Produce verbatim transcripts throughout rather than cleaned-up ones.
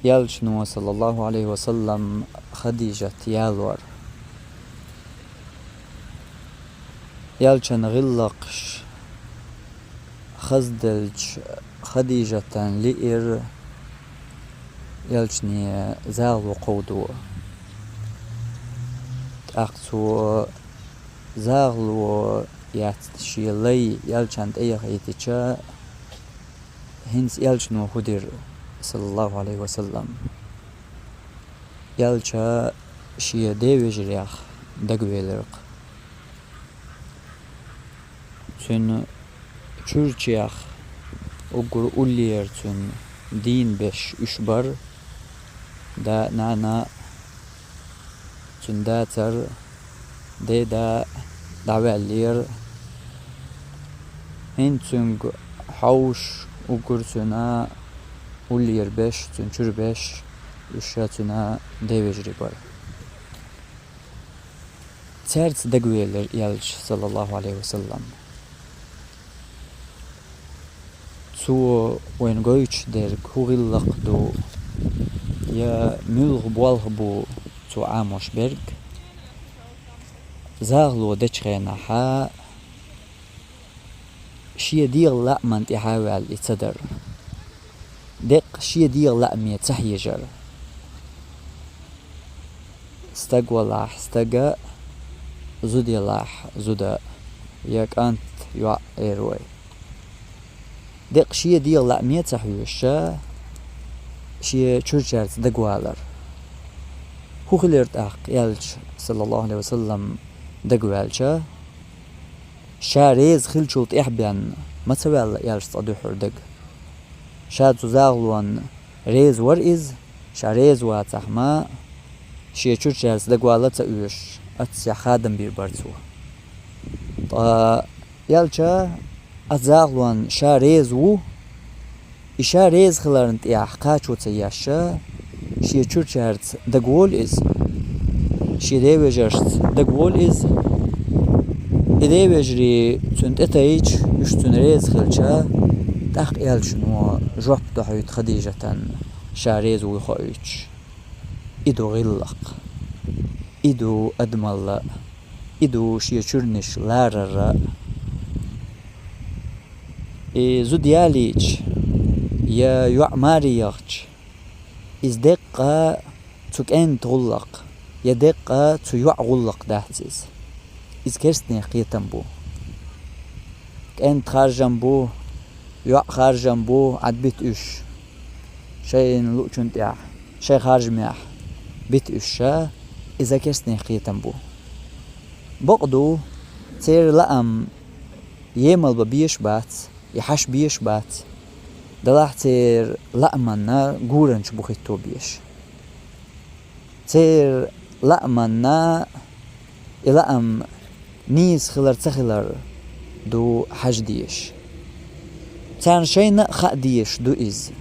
Элчано, саллаллаху Ӏалайхи ва саллам, Хадижат ялор. Элчан гӀиллакхаш хазделча, Хадижатан лиира Элчане загӀало кховдо. ТӀаккха цо загӀало яц шен лай Элчан тӀе яхийтича, хӀинца Элчано хӀу дир, саллаллаху Ӏалайхи ва саллам. Элча шен девежарех дагавелар-кх. Цуьнан чуьрчех уггар уллера цуьнан дийна беш уьш бара: да а, нана а, цуьнан дацар, деда а дӀаваьллера. ХӀинца цуьнга хьовш, уггар цуьнан уллера беш, цуьнан чуьра беш, уьш цуьнан девежарий бара. Цаьрца дагавелар Элча, саллаллаху Ӏалайхи ва саллам. Цо вайна гойтуш дерг хӀун гӀиллакх ду, я муьлха болх бу цо Ӏамош берг? ЗагӀало дечу хенахь шен дегӀан лааман тӀаьхьа а ваьлла и ца дар. Деккъа шен дегӀан лааме ца хьежар. Стаг валахь стага, зуда елахь зуда, я кӀант, йоӀ эр вай. Деккъа шен дегӀан лааме ца хьоьжуш, шен чуьрчаьрца дагавалар. ХӀун хилира тӀаккха Элча, саллаллаху Ӏалайхи ва саллам, дагаваьлча? Ша реза хиллачул тӀаьхьа бен ма ца ваьлла Элча цкъа дуьххьара дага. Ша цу загӀалонна реза вара иза, ша реза вацахь ма, шен чуьрчаьрца дагавала ца оьшуш, оццехь хадам бийр бара цо. Ткъа Элча оцу загӀалонна ша реза ву, и ша реза хиларна тӀехь кхачо ца еш, шен чуьрчаьрца дагаволу иза, шен девежаршца дагаволу иза. И девежарий цунна тӀетайча, уьш цунна реза хилча, тӀаккха Элчано жоп дохьуьйту Хадижатан, ша реза вуй хоуьйтуш. И ду гӀиллакх. И ду адамалла. И ду шен чуьрнаш ларар. И зуда ялийча, я йоӀ маре яхча, иза деккъа цу кӀентан гӀуллакх, я деккъа цу йоӀан гӀуллакх дац иза. Иза керстанех кхетам бу. КӀентан харжам бу, йоӀан харжам бу, Ӏад бита уьш. Шайна луучун тӀехь, шайн харжамехь бита уьш ша, иза керстанех кхетам бу. Бакъ ду, церан лаам емал бан безаш бац, и хьаша безаш бац. Делахь церан лааманна гуранча бу хӀитто безаш. Церан лааманна и лаам нийса хилар ца хилар ду хьажа дезаш. Царна шайна а хаа дезаш ду иза.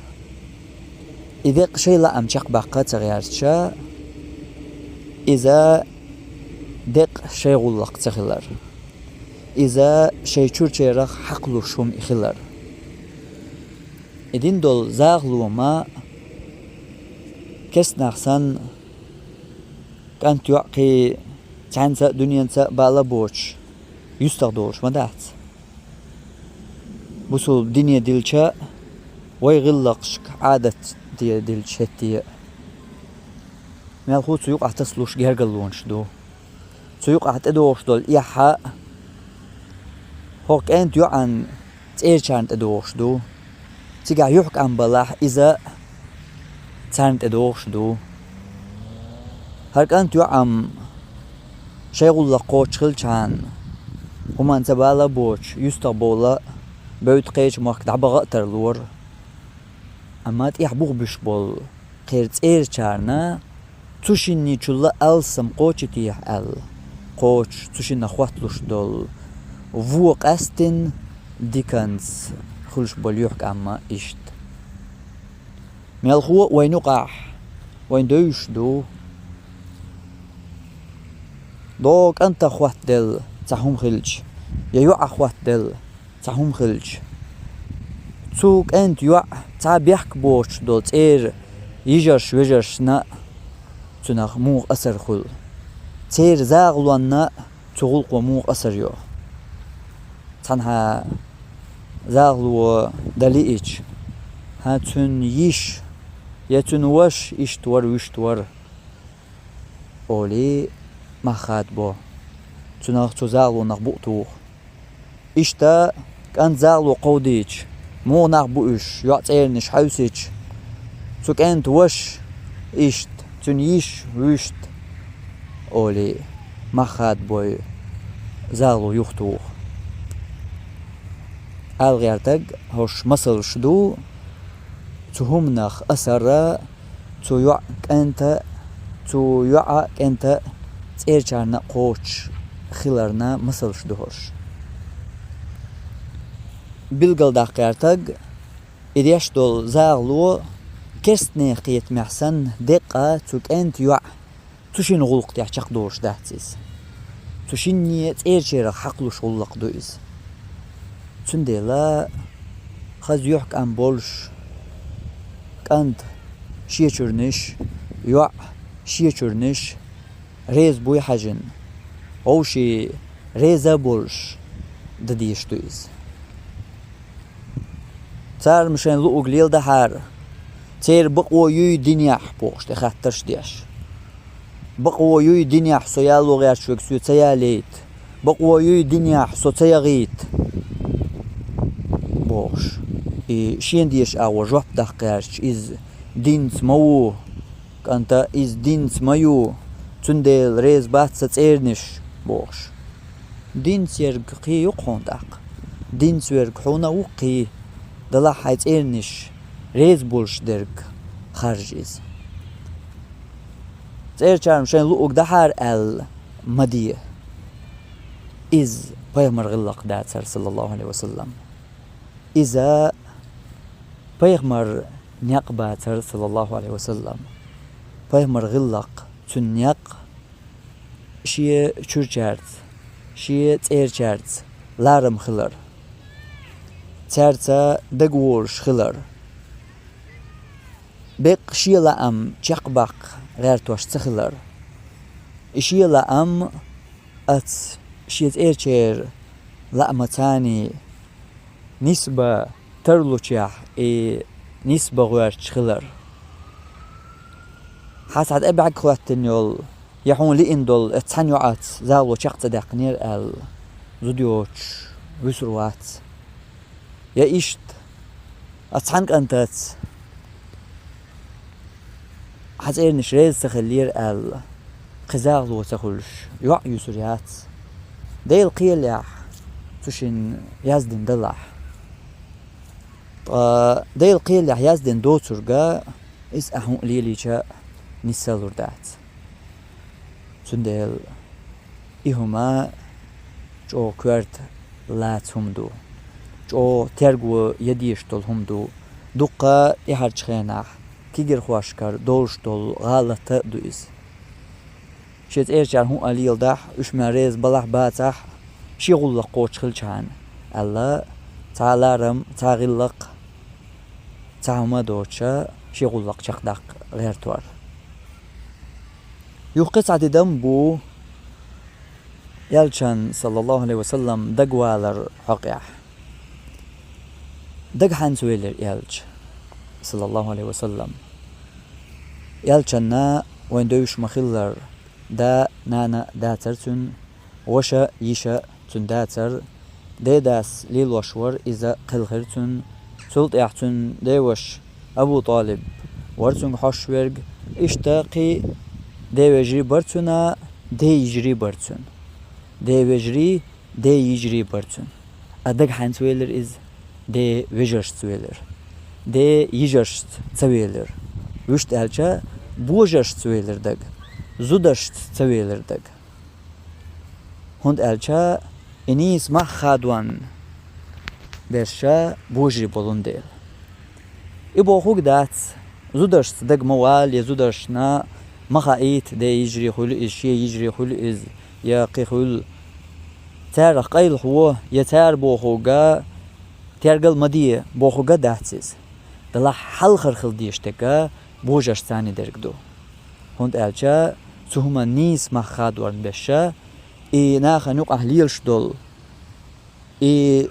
И деккъа шайн лаам чекхбаккха а ца гӀерташ, иза деккъа шайн гӀуллакх ца хилар. Иза шайн чуьрчарах хьакхалуш хӀума и хилар. И дина долу загӀало ма, керстанах санна, кӀант, йоӀ кхин цхьаьнца а, дуьненца а бала а боцуш, юьстах долуш ма дац. Бусулба дине дилча а, вай гӀиллакхашка, Ӏадате дилча хӀетте а, мелхо цу юкъахь тасалуш гергарлонаш ду. Цу юкъахь тӀедогӀуш долу эхь а хӀокху кӀентан йоӀан цӀерачарна тӀедогӀуш ду. Цигахь юьхькӀам балахь, иза царна тӀедогӀуш ду. ХӀара кӀант, йоӀ-м шайн гӀуллакх кхочуш хилчхьана, хӀуманца бала а боцуш, юьстах бовла а, бевдда кхечу махка дӀабаха а тарлора. Амма тӀехь буха буьсуш болу кхеран цӀерачарна цу шинничул а алсам кхочуьйтехьа аьлла, кхочуш, цу шиннах хӀотталуш долу вон къаьсттина диканца хуьлуш болу юьхькӀам а иштта. Мелхо а вайн юкъахь вайна девзаш ду. ДогӀу кӀантах хӀоттаделла цхьа хӀума хилча, я йоӀах хӀоттаделла цхьа хӀума хилча, цу кӀентан йоӀ цхьа бехк боцуш долу цӀера йижарш-вежаршна цунах муха асар хуьлу? Церан загӀалонна цу гӀуллакхо муха асар йо? Цхьанхьа загӀало дан лиъча, хьан цуьнан йиш я цуьнан ваша иштта вара, вуьшта вара олий, мах хадабо, цунах, цу загӀалонах букъ туху. Иштта кӀант загӀало кховдийча, муха нах бу уьш, йоӀ цӀернаш хьаьвсича, цу кӀентан ваша иштта, цуьнан йиш вуьшта олий, мах хадабой, загӀало юхатуху. Ала гӀертарг хӀорш масалш ду, цу хӀуманах асар а, цу йоӀ кӀанта, цу йоӀа кӀанта цӀерачарна кхочуш хиларна масалш ду хӀорш. Билгалдаккха гӀертарг, и деш долу загӀало керстанех кхетамехь санна, деккъа цу кӀанта, йоӀа цу шинна гӀуллакх тӀехь чекхдолуш дац иза. Цу шинне цӀерачарах хьакхалуш гӀуллакх ду иза. Цундела хаза юьхькӀам болуш, кӀант шен чуьрнаш, йоӀ шен чуьрнаш реза буй хьаьжна, вовшийн реза а болуш, дан дезаш ду иза. Цара-м шайн луург леладахьара, церан бакъо юй динехь бохуш тӀе хаттарш а деш. Бакъо юй динехь, со яло гӀерташ верг соь ца ялийта, бакъо юй динехь, со ца яхийта бохуш. И шен дезачу агӀор жоп даккха гӀерташ, иза динца ма ву, кӀанта, иза динца ма ю, цундела реза бац сан цӀернаш бохуш. Динца ерг кхин ю-кх хьуна тӀаккха? Динца верг хьуна а ву-кх кхин, далахь хьайн цӀернаш реза болуш дерг харжа иза. ЦӀерачарна шайн луург дахьара аьлла ма де. Иза пайхамар гӀиллакх дацара, саллаллаху Ӏалайхи ва саллам. Иза пайхамар некъ бацара, саллаллаху Ӏалайхи ва саллам. Пайхамар гӀиллакх, цуьнан некъ шен чуьрачаьрца, шен цӀерачаьрца ларам хилар, цаьрца дагаволуш хилар, беккъа шен лаам чекхбаккха гӀертош ца хилар. И шен лаам оцу шен цӀерачеран лаамца нисбан тарлучехь, и нисбан гӀоьрташ хилар. Хьан цхьа тӀе бӀаьрг хӀоьттина йолу, я хьуна лиъна долу, оцу цхьана йоӀаца загӀало чекх ца даьккхинера аьлла, зуда йоцуш вуьсур вац. Я иштта, оцу цхьана кӀантаца хьан цӀернаш реза ца хиллера аьлла, кхин загӀало ца хуьлуш, йоӀ юьсур яц, Делан кхелехь цу шинна яздина далахь. Ткъа Делан кхелехь яздина доцург а, иза ахь хӀуъа лелийча а, нисса лур дац. Цундела и хӀума чӀогӀа коьрта лаца хӀума ду, чӀогӀа терго ян дезаш долу хӀума ду, дуккха а тӀаьхьарчу хенахь кегирхошкара долуш долу гӀалат а ду иза. Шен цӀерачара хӀуъа леладахь, уьш мел реза балахь а, бацахь а, шен гӀуллакх кхочуш хилчхьана, аьлла, цхьа ларам, цхьа гӀиллакх, цхьа хӀума а доцуша, шен гӀуллакх чекхдаккха гӀертор. Юха кхин цхьа тидам бу элчан, саллаллаху Ӏалайхи ва саллам, дагавалар хьокъехь. Дага хьаьнца велира элча, саллаллаху Ӏалайхи ва саллам? Элчанна вайн девзаш ма-хиллара, да, нана дацара цуьнан, ваша, йиша цуьнан дацара, дедас лелош вара, иза кхелхира цуьнан, цул тӀаьхьа цуьнан деваша Абу ТӀалиб вара цуьнга хьожуш верг, иштта кхин ден вежарий бара цуьнан, ден йижарий бара цуьнан. Ден вежарий, ден йижарий бара цуьнан. А дага хьаьнца велира иза? Ден вежаршца велира. Ден йижаршца ца велира. Вуьшта аьлча, божаршца велира дага. Зударшца ца велира дага. ХӀунда аьлча и нийса мах хадонна берш божарий болун дела. И бохург дац, зударшца дага ма вала, я зударшна ма хаийта, ден йижарий хуьлу иза, шен йижарий хуьлу иза, я кхин хуьлу. Царах къайлахьо, я цара бохург тергал ма де бохург дац иза. Делахь хьалхара хила дезаш дерг божаршца цхьана дерг ду. ХӀунда аьлча цу хӀуманна нийса мах хадорна берш, и нахана юкъахь лелаш долу, и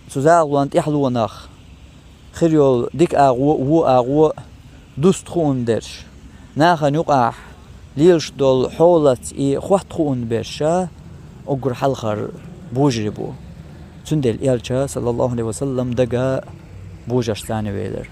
цу загӀлонна тӀаьхьалонах хир йолу дика агӀо а, вон агӀо а дуста хууна берш, нахана юкъахь лелаш долу хьолаца и хотта хууна берш уггар хьалхара божарий бу. Цундела Элча, саллаллаху Ӏалайхи ва саллам, дага божаршца цхьана велира.